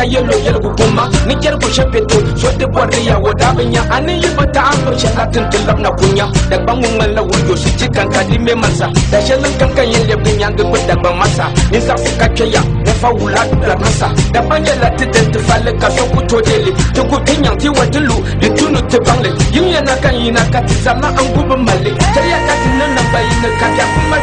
ka yɛlo yɛligu gumma ni jɛrigu shɛpeto so di bɔri ya o daa bi nya a ni yi bi taɣa luɣu shɛli la tin ti labina kunya Dagbaŋ ŋun ŋmanila wulijo si ti kan ka di me masa Da shɛli n kam ka yɛn lɛbigi nyaangi gbubi Dagbaŋ masa Ni zaɣisi ka kpe ya ni fa wula duri masa Dagbaŋ nyɛla ti dini ti falli ka so ku tooi deei li Ti ku ti nyaŋ ti wa ti lu di tu ni ti baŋ li Yimya na ka n yina ka ti zabina n gu bi mali Chɛliya ka ti niŋ naŋgban yini ka biɛhigu mali.